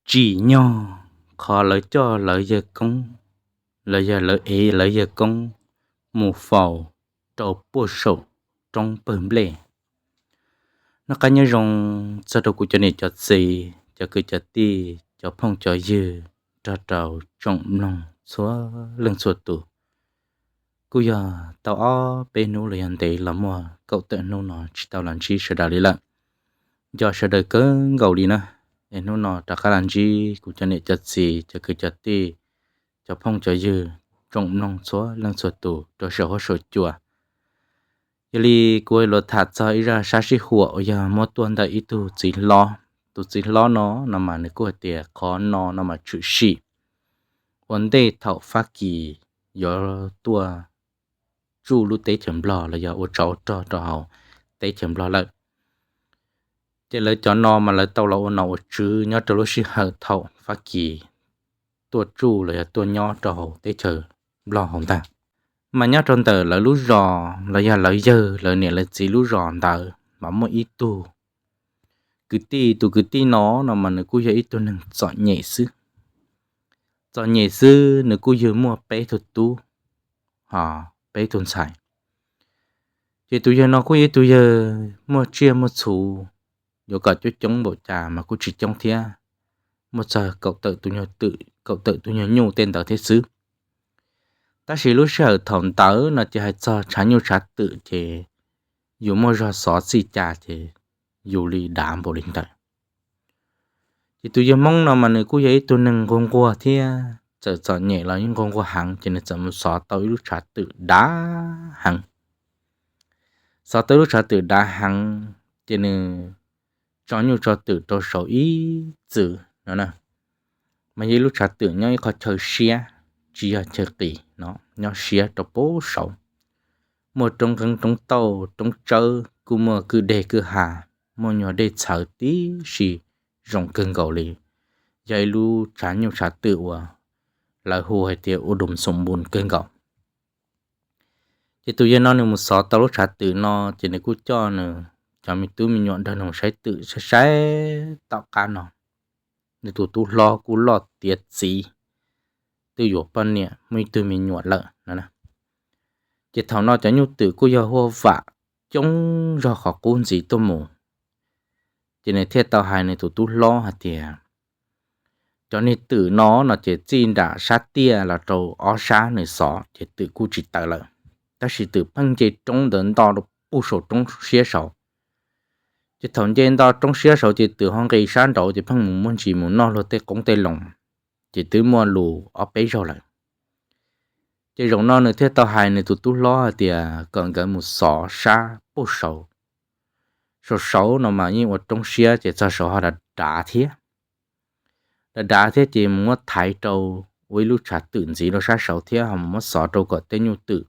tsim nyog qhov lawv coj lawv yawg koob, los yog lawv ev lawv yawg koob mus faus rau puag saum roob pawg nplej. Noj qab nyob zoo txog rau kuv cov niam cov txiv, cov kwv cov tij, cov phooj cov ywg, nrog rau tsoom mloog txhua leej txhua tus. Kuj yog tau ob peb hnub los yog ntev los muaj kaum tawm hnub no tsis tau los ntsib sawv daws li lawm. Nco sawv daws kawg nkaus li na, es hnub no rov qab los ntsib kuv cov niam cov txiv, cov kwv cov tij, cov phooj cov ywg, tsoom mloog txhua leej txhua tus rau saum huab saum cua. Yog li kuv yuav los tham txog ib zaj sab sij huam uas yog muab tuaj ntawm ib tug txiv hlob. Tus txiv hlob no, no mas nws kuj hais tias qhov no no mas tshwm sim ua ntej thaum Fab Kis yuav tuaj tsuj lub teb chaws Nplog los yog ua tsov ua rog rau hauv teb chaws Nplog lawm. Ces lawv cov no mas lawv tau los ua nom ua tswv nyob rau lub sij hawm thaum Fab Kis tuaj tsuj los yog tuaj nyob rau hauv teb chaws Nplog hauv ntag. Mas nyob rau ntawm lawv lub zos los yog lawv yawg lawv niam lawv txiv lub zos ntawd mas muaj ib tug kwv tij. Tus kwv tij no, no mas nws kuj yog ib tug neeg txom nyem xwb. Txom nyem xwb, nws kuj yog muaj peb tug tub, ho peb tug ntxhais. Ces tus yawg no kuj yog ib tug yawg muaj tsiaj muaj txhu, yuav kom coob coob npaum cas mas kuj tsis coob thiab, muaj txog kaum tawm tus nyuag twm kaum tawm tus nyuag nyuj tej ntawd thiab xwb. Tab sis lub sij hawm thaum ntawd no ces hais txog tshav nyuj tshav twm ces yus muaj zog xov txij cas ces yus li dav npaum li ntawd. Ces tus yawg Hmoob no mas nws kuj yog ib tug neeg nquag nquag thiab, txawm txom nyem los yeej nquag nquag heev, ces nws txawm mus xov tau ib lub tshav twm dav heev. Xov tau ib lub tshav twm dav heev, ces nws tso nyuj tso twm rau saud ib txwm no na. Mas yog ib lub tshav twm nyob ib qhov chaw siab, tsis yog chaw qis no, nyob siab rau puag saud. Muaj roob nqeeb roob tauj roob tsawb, kuj muaj kwj deg kwj ha, muaj nyuag dej txhawv tib si, zoo kawg nkaus li. Yog ib lub tshav nyuj tshav twm uas lawv hu hais tias ua dum xoom npun kawg nkaus. Ces tus yawg no nws mus xov tau lub tshav twm no, ces nws kuj coj nws cov me tub me nyuam nrog nws saib twm saib saib tom qab no. Nws tus tub hlob kuj loj tiav txiv, twb yuav poj niam muaj ib tug me nyuam lawm no. Ces thaum no cov nyuj twm kuj yog huaj vam coob zog qhov qub ntxiv tuaj mus. Ces nws thiaj tau hais nws tus tub hlob hais tias, cov niag twm no no ces txij nram sab tiaj los rau ob sab nws xov ces twm kuj tsis tawm lawm. Tab sis twm pheej nce roob ntawd nto rau puag saum roob siab saud. Ces thaum nce nto roob siab saud ces twm ho nqis sab nraud ces pheej mus muaj ntsis mus noj luag tej qoob tej loo, ces twb muaj lus ob peb zaug lawm. Ces zaum no nws thiaj tau hais nws tus tub hlob hais tias kom nkawd mus xov sab puag saud. Saum saud no mas yeej ua roob siab ces txog saud ho dav dav thiab. Dav dav thiab ces mus muab thaiv rau ua ib lub tshav twm ntxiv rau sab saud thiab ho mus muab xov rau kom tej nyuj twm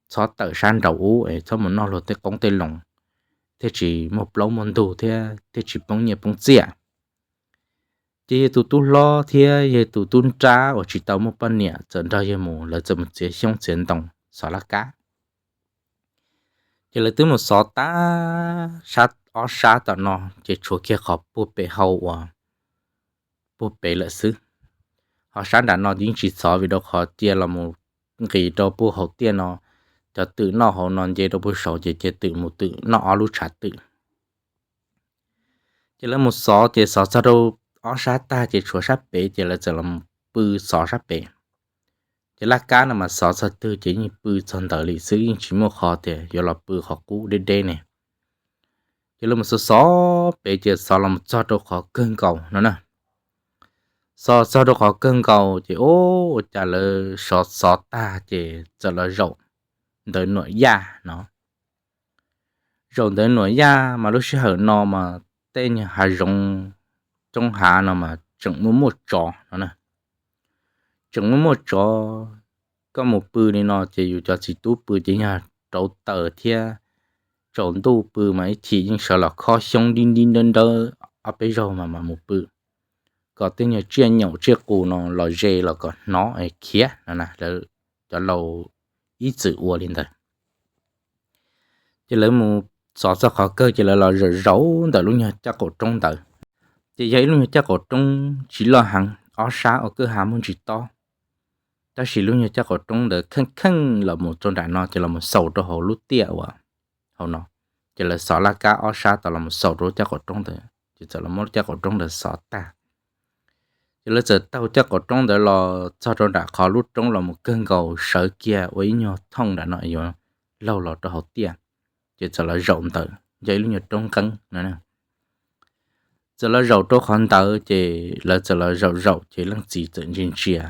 txhob tawm sab nraud ub es txhob mus noj luag tej qoob tej loo, thiaj tsis muaj plaub muaj ntug thiab thiaj tsis poob nyiaj poob txiaj. Ces yawg tus tub hlob thiab yawg tus tub nrab uas tsis tau muaj poj niam txawm nrog yawg mus, lawv txawm mus txiav xyoob txiav ntoo xov laj kab. Ces lawv twb mus xov tag sab ob sab tom no ces tshuav kiag qhov puag pem hau uas puag pem lawm xwb. Ho sab nram no yeej tsis xov vim rau qhov cia los mus nqis rau puag hauv tiaj no, cov twm noj hauv no nce rau puag saud ces cia twm mus twm noj ob lub tshav twm. Ces lawv mus xov ces xov txog rau ob sab tag ces tshuav sab pem ces lawv txawm los pw xov sab pem. Ces laj kab no mas xov txog twg ces yeej pw txog ntawd li xwb, yeej tsis muaj qhov tias yuav los pw qhov qub deb deb ne. Ces lawv mus xov xov pem ces xov los txog rau qhov kawg nkaus no na. Xov txog rau qhov kawg nkaus ces ua cas lawv xov xov tag ces txawm los zaum ntawd nuam yaj no. Zaum ntawd nuam yaj mas lub sij hawm no mas tej nyuag hav zoov roob hav no mas tseem muaj muaj tsov no na. Tseem muaj muaj tsov, koj mus pw li no ces yus cov txiv tub pw ces yog rauv taws thiab tsaus ntuj pw mas ib chim yeej sawv los khob xyoob dib dib nrawb nrawb ob peb zaug mas mam mus pw, kom tej nyuag tsiaj nyaum tsiaj qus no los ze los kom hnov es khiav no na, lawv cov laus ib txwm ua li ntawd. Ces lawv mus xov txog qhov kawg ces lawv los zaum zaum ntawm lub nyuag caj qaum roob ntawd. Ces yog ib lub nyuag caj qaum roob tsis loj heev, ob sab ua kwj ha muaj ntsis tob. Tab sis lub nyuag caj qaum roob ntawd kheej kheej los mus rau nram no ces los mus xaus rau hauv lub tiaj uas hauv no. Ces lawv xov laj kab ob sab tau los mus xaus rau lub caj qaum roob ntawd, ces txawm los muab lub caj qaum roob ntawd xov tag. Ces lawv txawm taug caj qaum roob ntawd los txog rau nram qhov lub roob los mus kawg nkaus, sawv kiag ua ib nyuag thooj nram no yuav laug los rau hauv tiaj. Ces txawm los zaum ntawd, yog ib lub nyuag roob nqeeb no. Txawm los zaum rau qhov ntawd ces lawv txawm los zaum zaum ces leej txiv txawm ntsia ntsia,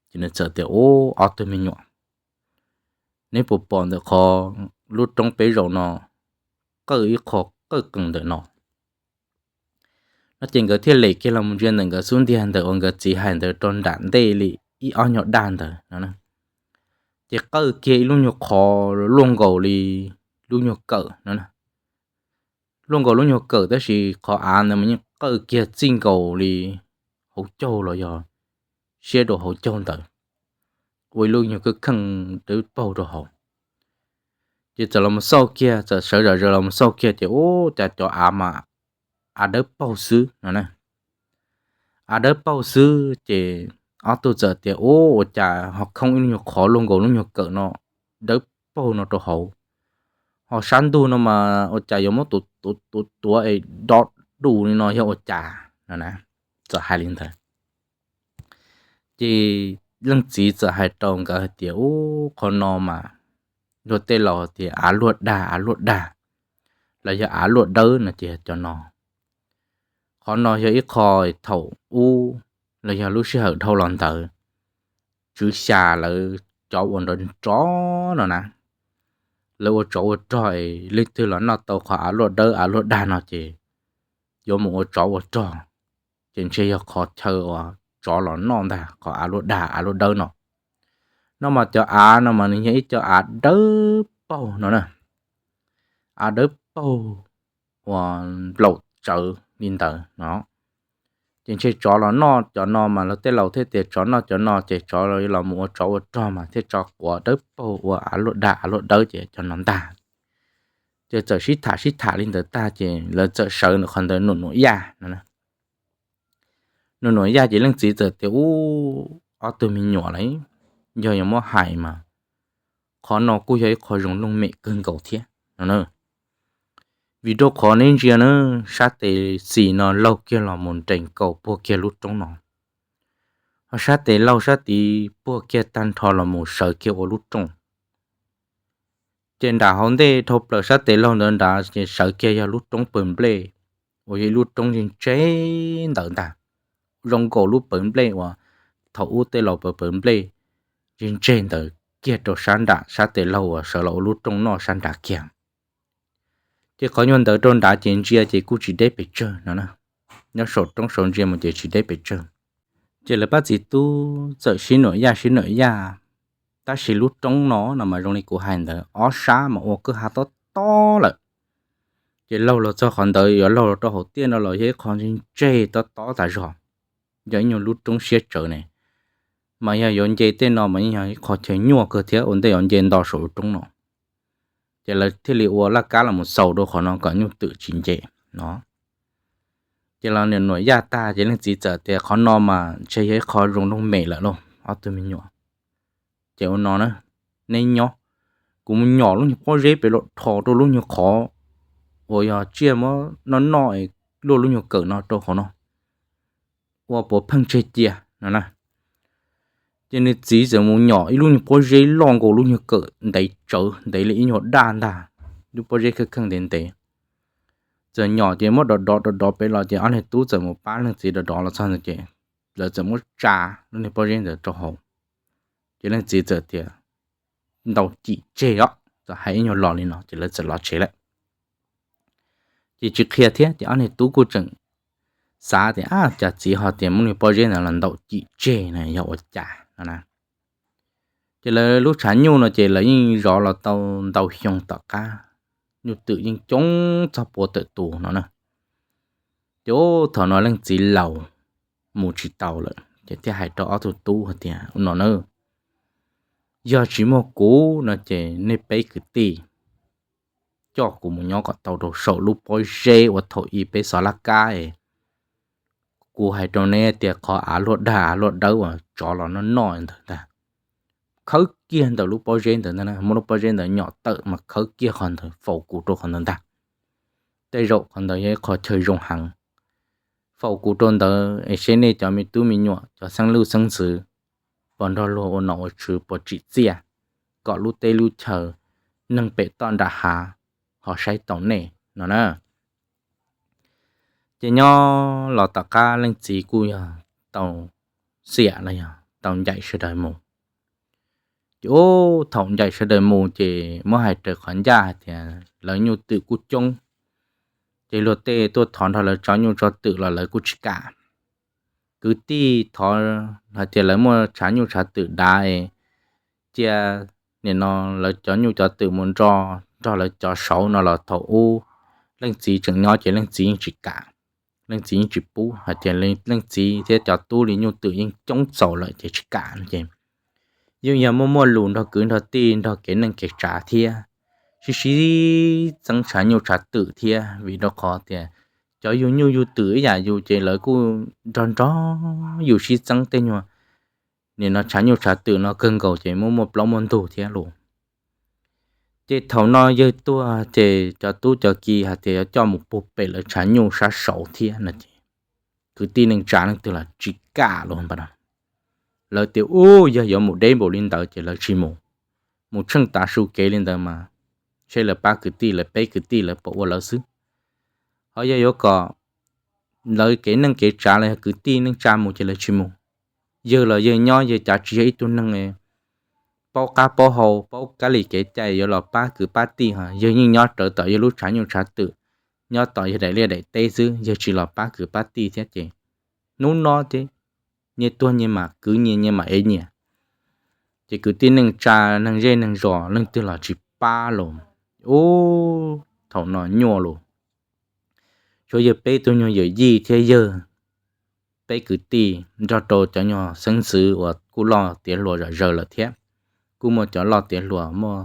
ces nws txawm tias, Ub, ob tug me nyuam, neb puas pom ntawm qhov lub roob peb zaum no qawj ib qho qawj qees ntawm no? No ces nkawd thiaj lem kiag los mus ntsia ntawm nkawd xub ntiag ntawm uas nkawd txiv hais ntawd rau nram ntej li ib ob nyuag daj ntawd no. Ces qawj kiag ib lub nyuag qhov luaj nkaus li lub nyuag kawm no. Luaj nkaus lub nyuag kawm tab sis qhov av ntawd mas yeej qawj kiag txij nkaus li hauv caug los yog siab rau hauv caug ntawd, ua ib lub nyuag kwj kheej dawb paug rau hauv. Ces txawm los mus xauj kiag, txawm sawv zom zaws los mus xauj kiag ces ub, cas cov av mas av dawb paug xwb no. Av dawb paug xwb ces ob tug txawm tias, Ub, ua cas ho khoob ib lub nyuag qhov luaj nkaus lub nyuag kawm no dawb paug no rau hauv, ho sab ntug no mas ua cas yuav muab tuav es do du li no yog ua cas no? Txawm hais li ntawd ces leej txiv txawm hais rau nkawd hais tias, Ub, qhov no mas luag tej laus tias av luaj dag, av luaj dag, los yog av luaj dawb no ces yog cov no. Qhov no yog ib qho thaum ub los yog lub sij hawm dhau los ntawd, Tswv Xya lawv cov uas nrov nrov no na, lawv ua tsov ua rog es leej twg los noj tau qhov av luaj dawb av luaj dag no ces yuav mus ua tsov ua rog. Ces ntshe yog qhov chaw uas tsov los noj ntag qhov av luaj dag av luaj dawb no. No mas cov av no mas nws yog ib co av dawb paug no na, av dawb paug uas nplaum tsawv li ntawd no. Ces ntshe tsov los noj cov no mas lawv tej laus thiaj tias tsov noj cov no ces tsov los mus ua tsov ua rog mas thiaj tso quav dawb paug ua av luaj dag av luaj dawb ces cov no ntag. Ces txawm sib tham sib tham li ntawd tag ces lawv txawm sawv ntawm qhov ntawd nuam nuam yaj no. Nuam nuam yaj ces leej txiv txawm tias, Ub, ob tug me nyuam lauj, yog yuav muab hais mas qhov no kuj yog ib qho zoo looj mem kawg nkaus thiab no. Vim rau qhov neb ntsia na, sab tes xis no laug kiag los mus nrees nkaus puag kiag lub roob no, ho sab tes laug sab tid puag kiag tag nrho los mus sawv kiag ua lub rooj. Ces nram hauv ntej dhau plaws sab tes laug ntawd nrad ces sawv kiag yog lub roob pawg nplej, uas yog ib lub roob ntseg ntseg ntawd ntag, zoo nkaus lub pawg nplej uas thaum ub tej laus pawg pawg nplej ntseg ntseg ntawd kiag rau sab nram sab tes laug uas sawv los ua lub rooj noj sab nrad kiag. Ces qhov nyuag ntawd rau nrad ces ntsia ces kuj tsis deb pes tsawg no na, nyob saum roob saud ntsia mus ces tsis deb pes tsawg. Ces lawv pab txiv tub txawm sib nuam yaj sib nuam yaj, tab sis lub roob no no mas zoo li kuv hais ntawd ob sab mas ua kwj ha tob tob lawm. Ces laug los txog qhov ntawd yuav laug los rau hauv tiaj no los yog ib qho ntseg ntseg tob tob tas zog, yog ib nyuag lub roob siab tsawv ne, mas yog yuav nce tej no mas yeej yog ib qho chaw nyuaj kawg thiab ua ntej yuav nce nto saum lub roob no. Ces lawv thiaj li ua laj kab los mus xaus rau qhov no kom nyuj twm tsis nce no. Ces los nuam nuam yaj tag ces leej txiv txawm tias, Qhov no mas ntshe yog ib qho zoo looj mem lawm lauj ob tug me nyuam. Ces ua no na, neb nyob, kuv mus nyom lub nyuag pob zeb pem los rho rau lub nyuag qhov uas yog tsiaj muab noj noj es luaj lub nyuag kawm no rau qhov no, ua puav pheej tseg cia no na. Ces nws txiv txawm mus nyom ib lub nyuag pob zeb loj nkaus lub nyuag kawm ntev tsawv ntev li ib nyuag daj ntag, lub pob zeb kheej kheej ntev ntev. Txawm nyom ces muab dov dov dov dov pem los ces ob niag tub txawm mus pab leej txiv dov dov los txog ntawd ces lawv txawm muab tsa lub niag pob zeb ntawd rau hauv. Ces leej txiv txawm tias, Ntaus cim tseg os, txawm hais ib nyuag lo li no ces lawv txawm los tsev lawm. Ces tsis qhia thiab ces ob niag tub kuj tseem xav tias, Ab, cas txiv ho tias muab niag pob zeb ntawd los ntaus cim tseg na, yog ua cas no na. Ces lawv lub tshav nyuj no ces lawv yeej zov los tau ntau xyoo tom qab, nyuj twm yeej coob txog pua tawm tus no na. Ces thaum no leej txiv laus mus tsis tau lawm ces thiaj hais rau ob tug tub hais tias, Ua no na, yog tsis muaj kuv no ces nej peb kwv tij coj kuv mus nyob kom tau rau saum lub pob zeb uas thaum ub peb xov laj kab es Kuv hais rau neb tias qhov av luaj daj av luaj dawb uas tsov los noj noj ntawd ntag, khawb kiag ntawm lub pob zeb ntawd ntag, muab lub pob zeb ntawd nyom tawm mas khawb kiag qhov ntawd faus kuv rau qhov ntawd ntag. Tej zaum qhov ntawd yog ib qho chaw zoo heev. Faus kuv rau ntawd es seb nej cov me tub me nyuam, cov xeeb luj xeeb ntxwv puas nrog luag ua nom ua tswv, puas tsim txiaj kom lub teb lub chaw, neeg pem toj nram hav ho saib taus nej no na. Ces nyob los tom qab leej txiv kuj yog tau xiam los yog tau ncaim sawv daws mus. Ces ub, thaum ncaim sawv daws mus ces muab hais raws qhov ncaj hais tias lawv nyuj twm kuj coob, ces luag tej tuaj thov nrog lawv tso nyuj tso twm los lawv kuj tsis kam. Kwv tij thov hais tias lawv muaj tshav nyuj tshav twm dav es cia nim no lawv cov nyuj cov twm mus nrog lawv cov saud no los thaum ub leej txiv tseem nyob ces leej txiv yeej tsis kam. Leej txiv yeej tsis pub, hais tias leej txiv thiab cov tub li nyuj twm yeej coob txaus lawm ces tsis kam no ces yeej yog muaj muaj lus nrog kwv nrog tij nrog kev neej kev tsav thiab sib sib txeeb tshav nyuj tshav twm thiab, vim rau qhov tias cov yug nyuj yug twm ib yam yus ces lawv kuj nrog nrog yus sib txeeb tej nyuag nim no tshav nyuj tshav twm no kawg nkaus ces muaj muaj plaub muaj ntug thiab lauj. Ces thaum no yawg tuag ces cov tub cov ki hais tias yuav coj mus puag pem lawv tshav nyuj sab saud thiab no ces kwv tij neej tsa leej twg los tsis kam lauj. Lawv tias ub, yog yuav mus deb npaum li ntawd ces lawv tsis mus, mus tsheej tav su kev li ntawd mas seb lawv pab kwv tij, lawv peb kwv tij lawv puas ua lawv xwb. Ho yog yuav kom lawv kev neej kev tsav los yog kwv tij neej tsa mus ces lawv tsis mus. Yawg los yawg nyob yawg cav tsis yog ib tug neeg paub qab paub hau paub kab li kev cai yuav los pab kwv pab tij, ho yawg yeej nyob rawv tom yawg lub tshav nyuj tshav twm, nyob tom yawg daim liaj daim teb xwb, yawg tsis los pab kwv pab tij thiab ces hnub no ces nyias tuag nyias mam kwv, nyias nyias mam ev nyias. Ces kwv tij neej tsa neeg zej neeg zos leej twg los tsis pab los. Ub, thaum no nyuaj los, tshuav yawg peb tug nyuag yawm yij thiab yawg peb kwv tij nrog rau cov nyuag xeeb ntxwv uas kuj loj tiav hluas zom zaws lawm thiab, kuj muaj cov loj tiav hluas muaj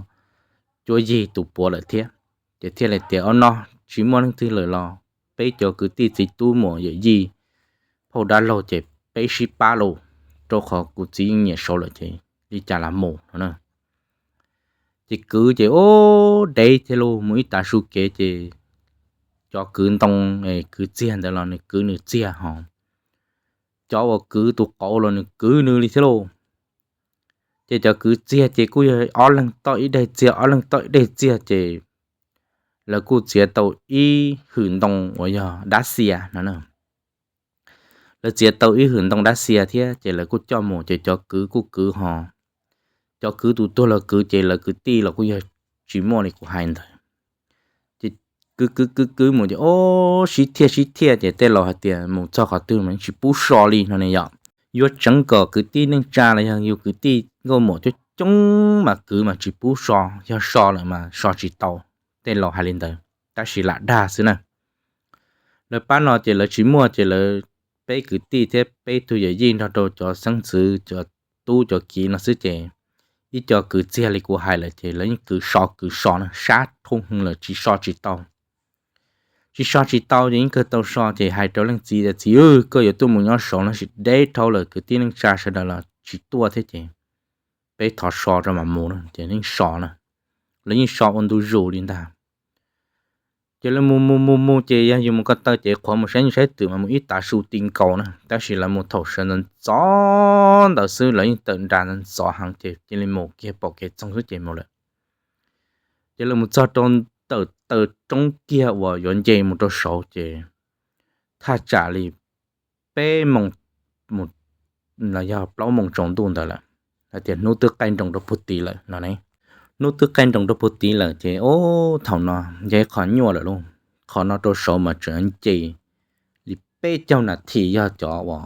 cuab yig tus puav lawm thiab. Ces thiaj li tias ob no tsis muaj leej twg lawm los peb cov kwv tij txiv tub muam yawm yij phauj dab laug ces peb sib pab lauj, rau qhov kuv txiv yeej nyiam saud lawm ces li cas los mus no na. Ces kwv ces ub, deb thiab lauj, mus ib tav su kev ces cov kwv ntoo, kwv txiag ntawd los nws kwv nws txiag hos cov uas kwv tus qauv los nws kwv nws li thiab lauj. Ces cov kwv txiag ces kuj yog ob leeg toj ib daig txiag, ob leeg toj ib daig txiag ces lawv kuj txiav tau ib hwm ntoo uas yog dab xia no. Lawv txiav tau ib hwm ntoo dab xia thiab ces lawv kuj coj mus ces cov kwv kuj kwv hos cov kwv tus tuag los kwv ces lawv kwv tij los kuj yog tsis muaj li kuv hais ntawd. Ces kwv kwv kwv kwv mus ces ob sib thiaj sib thiaj ces tej laus hais tias mus txog qhov twg mas tsis pub so li no ne yom. Yuav tseev kom kwv tij neej tsa los yog yus kwv tij nkauj muam coob coob mas kwv mas tsis pub so, yog so lawm mas so tsis tau. Tej laus hais li ntawd tab sis lam dag xwb na. Lawv pab no ces lawv tsis muaj ces lawv peb kwv tij thiab peb tug yawm yij nrog rau cov xeeb ntxwv cov tub cov kiv no xwb ces ib co kwv txiag li kuv hais lawm ces lawv yeej kwv so kwv so na, sab thoob hwv lawm tsis so tsis tau. Tsis so tsis tau ces yeej kawg tau so ces hais rau leej txiv tias txiv, koj yuav tuaj mus nyob saud no sis deb dhau lawm, kwv tij neej tsa sawv daws los tsis tuaj thiab ces peb thov so rau mam mus no ces yeej so na. Lawv yeej so ua ntu zus li ntag. Ces lawv mus mus mus mus ces yog yus mus ko taw ces qhuav mus saib nyuj saib twm mas mus ib tav su ti nkaus na, tab sis lawv mus thaum sawv ntxov ntxov ntawd xwb, lawv yeej tawm nra ntxov ntxov heev ces cia li mus kiag pom kev txoog xwb ces mus lawm. Ces lawv mus txog rau ntawm taw roob kiag uas yuav nce mus rau saud ces thaj tsam li peb moos los yog plaub moos tsaus ntuj ntawd lawm, hais tias hnub twb qaij nroos rau puag tid lawm no ne. Hnub twb qaij nroos rau puag tid lawm ces ub, thaum no yog ib qho nyuaj lawm lauj. Qhov no rau saud mas tseem nce li peb caug nas this yog cov uas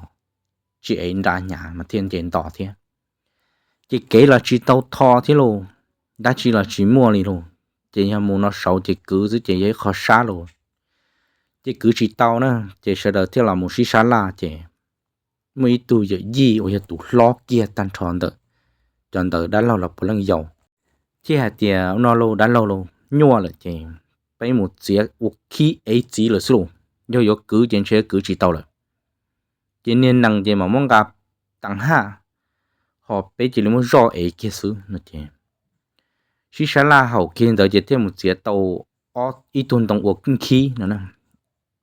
tsis ev nra hnyav mas thiaj nce nto thiab. Ces kev los tsis tau tho thiab lauj, dab tsi los tsis muaj li lauj. Ces yog mus no saud ces kwv xwb ces yog ib qho sab lauj. Ces kwv tsis tau na, ces sawv daws thiaj los mus sib sab laj ces muaj ib tug yawm yij uas yog tus hlob kiag tag nrho ntawm cov ntawd dab laug los puav leej yau, thiaj hais tias no lauj dab laug lauj, nyuaj lawm ces peb mus txiav ua khib ev txiv lawm xwb lauj. Yog yuav kwv ces ntshe kwv tsis tau lawm. Ces niag nees ces mam muab nqa tav haj, ho peb cia li muab zoj ev kiag xwb no ces sib sab laj haum kiag ntawd ces thiaj mus txiav tau ib tug ntoo ua khib no.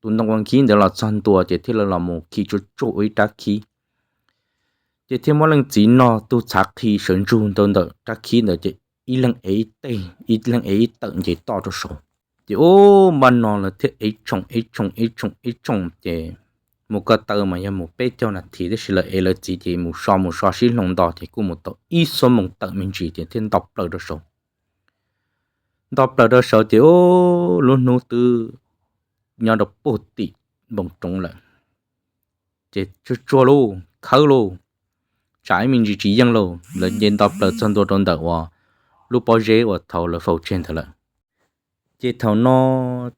Tus ntoo ua khib ntawd los txog ntua ces thiaj li los mus khi tsuag tsuag ua ib rab khib. Ces thiaj muab leej txiv no tug txhav qhi sawv ntsug ntawd ntawm rab khib ntawd ces ib leeg ev ib teg, ib leeg ev ib tawm nce toj rau saud. Ces ub, npaj no lawv thiaj ev tshoom ev tshoom ev tshoom ev tshoom ces mus ko taw mas yog mus peb caug nas this, tab sis lawv ev lawv txiv ces mus so mus so sib hloov nto ces kuj mus tau ib xuab moos tawm me ntsis ces thiaj nto plaws rau saud. Nto plaws rau saud ces ub, lub hnub twb nyob rau puag tim npoo roob lawm. Ces tsuag tsuag lauj, khawb lauj, tsam ib me ntsis tsis yeej lauj, lawv nce nto plaws txog ntua rau ntawm uas lub pob zeb uas thaum lawv faus tseg ntawd lawm. Ces thaum no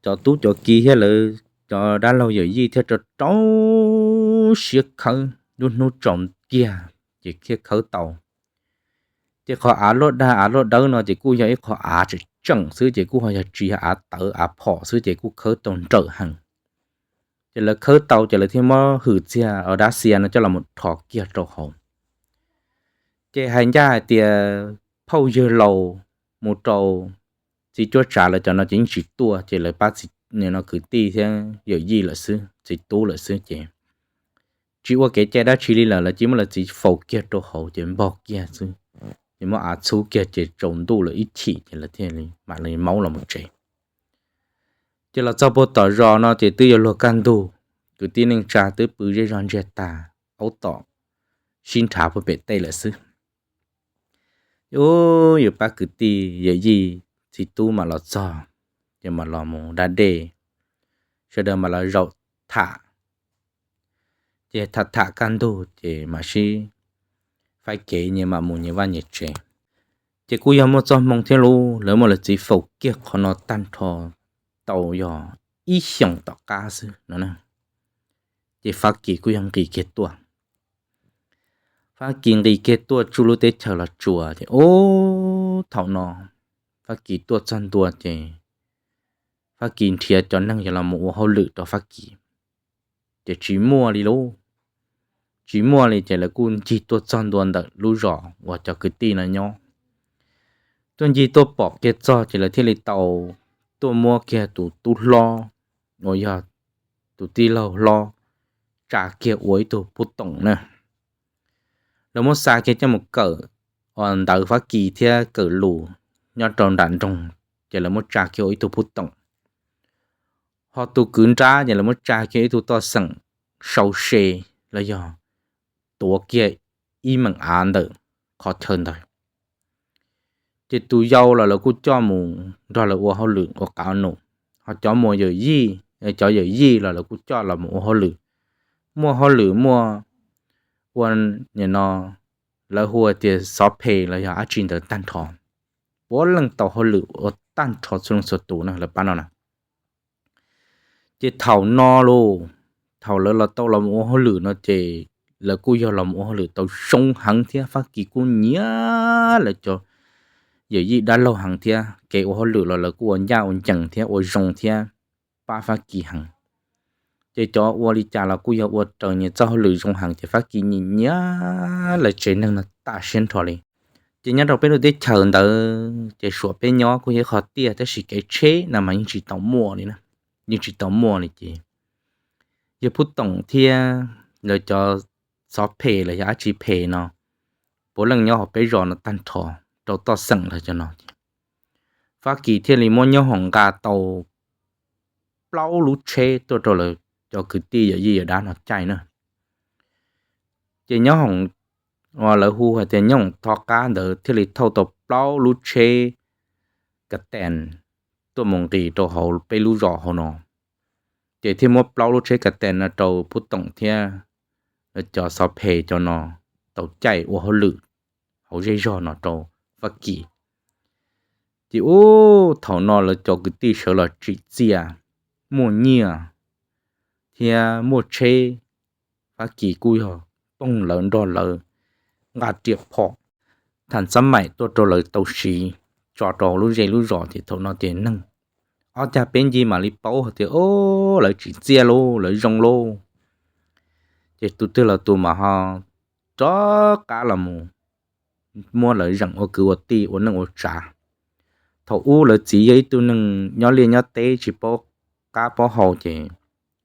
cov tub cov kiv thiab lawv cov dab laug yawm yij thiaj rau rau siab khawb, lub hnub tsaus kiag ces thiaj khawb tau. Ces qhov av luaj dag av luaj dawb no ces kuj yog ib qhov av tseem tseem xwb ces kuj ho yog tsis yog av tawv av phom xwb ces kuj khawb tau nrawm heev. Ces lawv khawb tau ces lawv thiaj muab hwm txiag dab xia no coj los rho kiag rau hauv. Ces hais ncaj hais tias phauj yawg laus mus rau txiv cuab tsav lawv cov no ces yeej tsis tuaj, ces lawv pab txiv no kwv tij thiab yawm yij lawm xwb, txiv tub lawm xwb ces tsis ua kev cai dab tsi li lawm, lawv cia muab lawv txiv faus kiag rau hauv ces npog kiag xwb, ces muab av txhub kiag ces tsaus ntuj lawm ib chim ces lawv thiaj li mam li maub los mus tsev. Ces los txog puag tom zos no ces twb yuav luag kaj ntug, kwv tij neej tsa twb pw zej zog ntsiag tag, aub tom sib nrhav puag pem tej lawm xwb. Ub, yuav pab kwv tij yawm yij txiv tub mam los txog, ces mam los mus da dej, sawv daws mam los zaum tham. Ces tham tham kaj ntug ces mam sib faib kev nyias mam mus nyias vaj nyias tsev. Ces kuj yog muaj txoj hmoo thiab lauj, lawv muab lawv txiv faus kiag qhov no tag nrho tau yog ib xyoos tom qab xwb no. Ces Fab Kis kuj yog nqis kiag tuaj. Fab Kis nqis kiag tuaj tsuj lub teb chaws los tsuas ces ub, thaum no Fab Kis tuaj txog ntua ces Fab Kis nrhiav cov neeg yog los mus ua hauj lwm rau Fab Kis, ces tsis muaj li lauj. Tsis muaj li ces lawv kuj ncig tuaj txog ntua ntawm lub zos uas cov kwv tij no nyob. Tuaj ncig tuaj pom kiag txog ces lawv thiaj li tau tuaj muab kiag tus tub hlob uas yog tus tij laug hlob tsa kiag ua ib tug pub toom na. Lawv muab xa kiag coj mus kawm ntawv Fab Kis thiab kawm lus nyob rau nram nroog, ces lawv muab tsa kiag ua ib tug pub toom. Ho tus kwv nrab ces lawv muab tsa kiag ib tug toj xeem sau se los yog tuav kiag ib meem av ntawm qhov chaw ntawd. Ces tus yau los lawv kuj coj mus nrog lawv ua hauj lwm ua qav num, ho cov muas yawm yij, cov yawm yij los lawv kuj coj los mus ua hauj lwm. Muaj hauj lwm muaj ua, nim no lawv hu tias xov phem los yog dab tsi ntawd tag nrho, puav leej tau hauj lwm ua tag nrho txhua leej txhua tus na lawv pab no na. Ces thaum no lauj, thaum lawv los tau los mus ua hauj lwm no ces lawv kuj yog los mus ua hauj lwm tau zoo heev thiab Fab Kis kuj nyiam lawv cov yawm yij dab laug heev thiab, kev ua hauj lwm los lawv kuj ua ncaj ua ncees thiab ua zoo thiab pab Fab Kis heev. Ces cov ua li cas los kuj yog ua raws nyias txoj hauj lwm zoo heev ces Fab Kis nyiam nyiam lawv tsev neeg no tas siab nrho li. Ces nyob rau peb lub teb chaws ntawd ces suam peb nyob kuj yog ib qho tiaj tab sis kev tsheb no mas yeej tsis tau muaj li na, yeej tsis tau muaj li ces yawg Pub Toom thiab lawv cov xov phem los yog dab tsi phem no puav leej nyob hauv peb zos no tag nrho rau toj xeem lawv cov no. Fab Kis thiaj li muab nyob hoom nqa tau plaub lub tsheb tuaj rau lawv cov kwv tij yawm yij yawm dab no caij na. Ces nyob hoom, lawv hu hais tias nyob hoom thov qab ntawd thiaj li thauj tau plaub lub tsheb ka tees tuaj mus nqis rau hauv peb lub zos hauv no. Ces thiaj muab plaub lub tsheb ka tees no rau Pub Toom thiab cov xov phem cov no tau caij ua hauj lwm hauv zej zog no rau Fab Kis. Ces ub, thaum no lawv cov kwv tij sawv los tsim txiaj, muaj nyiaj thiab muaj tsheb, Fab Kis kuj yog poog lawv nrog lawv nqa riam phom tham xab maim tuaj rau lawv tau siv tso rau lub zej lub zos ces thaum no ces neeg ob cag peb ncig mam li paub hais tias o, lawv tsim txiaj lauj, lawv zoo lauj. Ces tus twg los tus mas ho rov qab los mus muab lawv zeem ua kwv ua tij ua neej ua tsav. Thaum ub lawv txiv yog ib tug neeg nyob liaj nyob teb tsis paub qab paub hau ces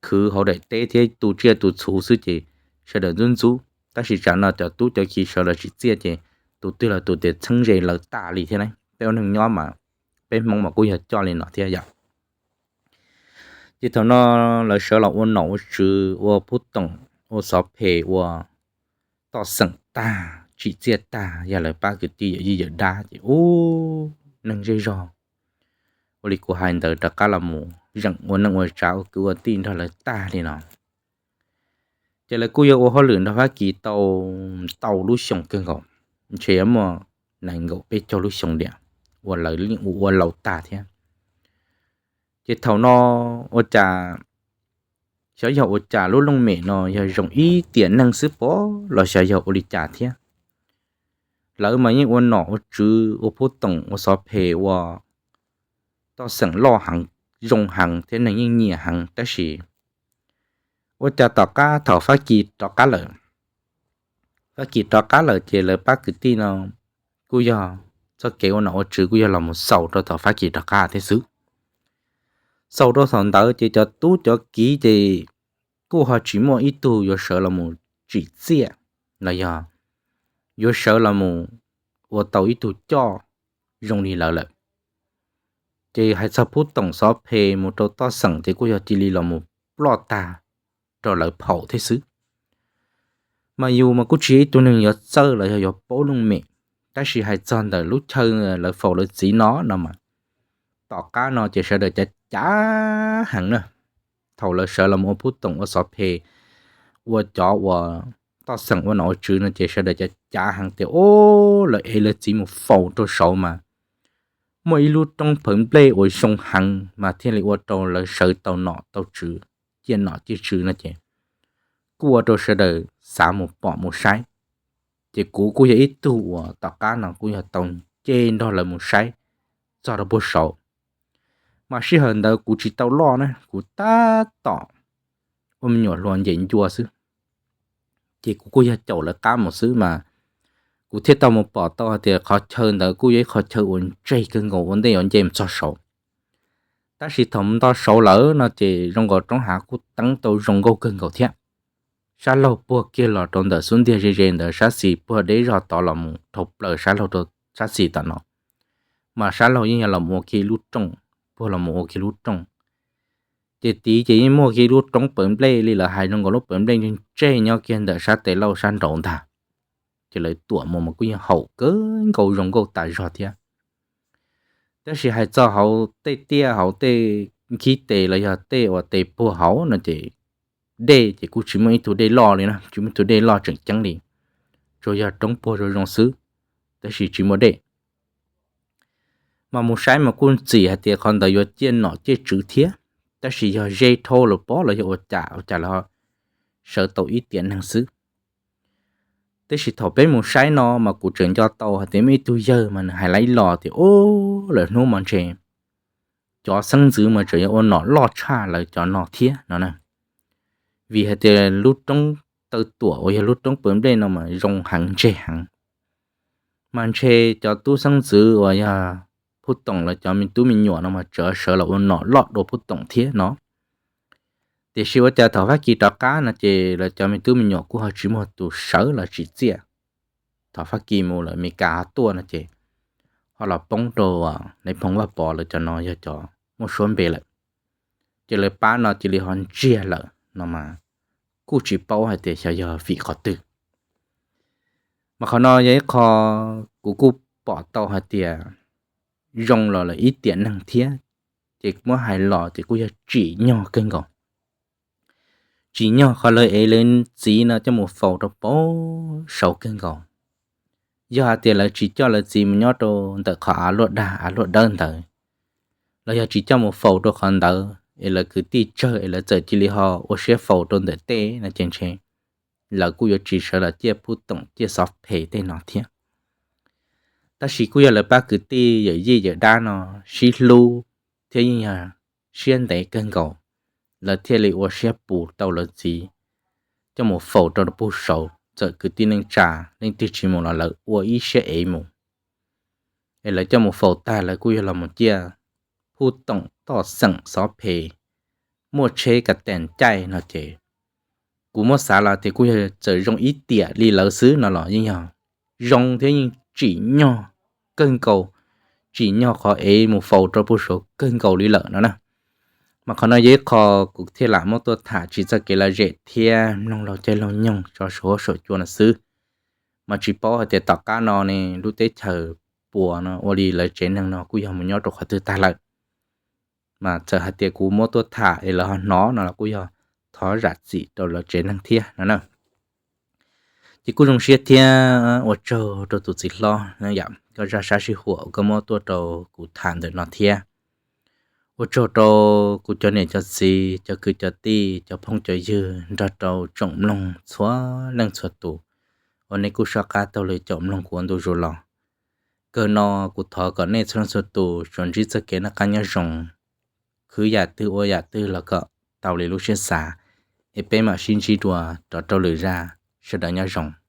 khwv hauv daim teb thiab tu tsiaj tu txhuv xwb ces sawv daws ntxub ntxub, tab sis tsam no cov tub cov ki sawv los tsim txiaj ces tus twg los tus tias txheeb ze lawv tas li thiab ne. Peb ua neeg nyob mas peb Hmoob mas kuj yog coj li no thiab yom. Ces thaum no lawv sawv los ua nom ua tswv ua pub toom ua xov phem ua toj xeem tag tsim txiaj tag yog lawv pab kwv tij yawm yij yawm dab ces ub neeg zej zog ua li kuv hais ntawd rov qab los mus zeem ua neej ua tsav ua kwv ua tij nrog lawv tag li no. Ces lawv kuj yog ua hauj lwm nrog Fab Kis tau ntau lub xyoo kawg nkaus, ntshe yuav muaj nees nkaum peb caug lub xyoo tiam uas lawv yeej ua ua laus tag thiab. Ces thaum no ua cas xyov yog ua cas lub looj mem no yog zoo ib tiam neeg xwb pov los xyov yog ua li cas thiab. Lawv mas yeej ua nom ua tswv ua pub toom ua xov phem ua toj xeem loj heev zoo heev thiab neeg yeej nyiam heev tab sis ua cas tom qab thaum Fab Kis rov qab lawm, Fab Kis rov qab lawm ces lawv pab kwv tij no kuj yog txoj kev ua nom ua tswv kuj yog los mus xaus rau thaum Fab Kis rov qab thiab xwb. Xaus rau thaum ntawd ces cov tub cov kiv ces kuj ho tsis muaj ib tug yuav sawv los mus tsim txiaj los yog yuav sawv los mus ua tau ib tug coj zoo li lawv lawm. Ces hais txog pub toom xov phem mus rau toj xeem ces kuj yog cia li los mus ploj tag rau lawv phaum thiab xwb. Mas yus mas kuj tsis yog ib tug neeg yuav txawj los yog yuav paub looj mem, tab sis hais txog ntawm lub chaw lawv faus lawv txiv no no mas tom qab no ces sawv daws cav cav heev na. Thaum lawv sawv los ua pub toom ua xov phem ua cov uas toj xeem ua nom ua tswv no ces sawv daws cav cav heev tias o, lawv ev lawv txiv mus faus rau saud mas muaj ib lub roob pawv nplej uas zoo heev mas thiaj li ua rau lawv sawv tau nom tau tswv, ciaj nom ciaj tswv no ces kuj ua rau sawv daws xav mus pom mus saib. Ces kuv kuj yog ib tug uas tom qab no kuj yog tau nce nrog lawv mus saib txog rau puag saud. Mas sij hawm ntawd kuv tsis tau loj na, kuv tab tom ua me nyuam hluas nce ncua xwb. Ces kuv kuj yog caum lawv qab mus xwb mas kuv thiaj tau mus pom tau hais tias qhov chaw ntawd kuj yog ib qhov chaw uas ntseg kawg nkaus ua ntej yuav nce mus txog saud. Tab sis thaum mus nto saud lawm no ces zoo nkaus roob hav kuj teeb tau zoo nkauj kawg nkaus thiab. Sab laug puag kiag los rau ntawm xub ntiag ze ze ntawd sab xis puag deb zog tod los mus dhau plaws sab laug rau sab xis tom no. Mas sab laug yeej yog los mus ua kiag lub rooj, puag los mus ua kiag lub rooj. Ces tid ces yeej muaj kiag lub roob pawv nplej li lawv hais zoo nkaus lub pawv nplej ntseg nyob kiag ntawm sab tes lauj sab nraud ntag. Ces lawv tuam mus mas kuj yeej haum kawg nkaus zoo nkauj tas zog thiab. Tab sis hais txog hauv tej tiaj hauv tej nkhib tes los yog tej uas tes puag hauv no ces dej ces kuj tsis muaj ib tug dej loj li na, tsis muaj ib tug dej loj tseem ceeb li, tsuas yog roob puag zoo zoo xwb, tab sis tsis muaj dej. Mas mus saib mas kuj ntxim hais tias qhov ntawd yuav ciaj nom ciaj tswv thiab, tab sis yog ze dhau los pob los yog ua cas ua cas los sawv tau ib tiam neeg xwb. Tab sis thaum peb mus saib no mas kuv tseem nco tau hais tias muaj ib tug yawg mas nws hais laiv los tias o, lawm hnub mas ntshe cov xeeb ntxwv mas tseem yuav ua nom loj tshaj lawv cov no thiab no na. Vim hais tias lub roob taw tuam uas yog lub roob pawv nplej no mas zoo heev ntseg heev. Mas ntshe cov tub xeeb ntxwv uas yog Phuj Toom lawv cov me tub me nyuam no mas tseem sawv los ua nom loj dua Phuj Toom thiab no. Tiam sis ua cas thaum Fab Kis rov qab no ces lawv cov me tub me nyuam kuj ho tsis muaj tus sawv los tsim txiaj. Thaum Fab Kis mus lawm Mes Kas ho tuaj no ces ho los poob rau Nais Phoo Vaj Pov lawv cov no yog cov muaj suab npe lawm. Ces lawv pab no cia li ho ntsiag lawm no mas kuj tsis paub hais tias xyov yog vim qhov twg. Mas qhov no yog ib qho kuv kuj pom tau hais tias zoo los lawm ib tiam neeg thiab, ces muab hais los ces kuj yog tsim nyog kawg nkaus. Tsim nyog qhov lawv ev lawv txiv no coj mus faus rau pem saud kawg nkaus. Yog hais tias lawv tsis coj lawv txiv mus nyob rau ntawm qhov av luaj dag av luaj dawb ntawd, los yog tsis coj mus faus rau qhov ntawd es lawv kwv tij tsawg es lawv txawm cia li ho ua siab faus rau ntawm tej no ces ntshe lawv kuj yuav tsis sawv los ciaj Phuj Toom ciaj xov phem tej no thiab. Tab sis kuj yog lawv pab kwv tij yawm yij yawm dab no sib hlub thiab yeej yog siab ntev kawg nkaus, lawv thiaj li ua siab pus tau lawv txiv, coj mus faus rau puag saud, txawm kwv tij neej tsa leej twg tsis mus los lawv ua ib siab ev mus. Es lawv coj mus faus tag lawv kuj yog los mus ciaj phuj toom toj xeem xov phem, muaj tsheb ka tees caij no ces kuv muab xav los tias kuj yog txawm zoo ib tiam li lawv xwb no los yeej yog zoo thiab yeej tsim nyog kawg nkaus, tsim nyog qhov ev mus faus rau puag saud kawg nkaus li lawm no na. Mas qhov no yog ib qho kuv thiaj lam muab tuaj tham tsis txoj kev lom zem thiab mloog laug caij laug nyoog tso saum huab saum cua no xwb. Mas tsis paub hais tias tom qab no ne lub teb chaws puas no ua li lawv tsev neeg no kuj yog mus nyob rau qhov twg tag lawm. Mas txawm hais tias kuv muab tuaj tham es lawv ho hnov no los kuj yog thov zam txim rau lawv tsev neeg thiab no na. Ces kuj zoo siab thiab ua tsaug rau tus txiv hlob, koj zaj sab sij huam koj muab tuaj rau kuv tham ntawm no thiab. Ua tsaug rau kuv cov niam cov txiv, cov kwv cov tij, cov phooj cov ywg nrog rau tsoom mloog txhua leej txhua tus uas nej kuj soj qab taug lw caum mloog kuv ua ntu zus los. Kawg no kuv thov kom nej txhua leej txhua tus tsuas ntsib txoj kev noj qab nyob zoo, khwv yam twg ua yam twg los kom tau li lub siab xav, es peb mam sib ntsib dua rov rau lwm zaj, sawv daws nyob zoo.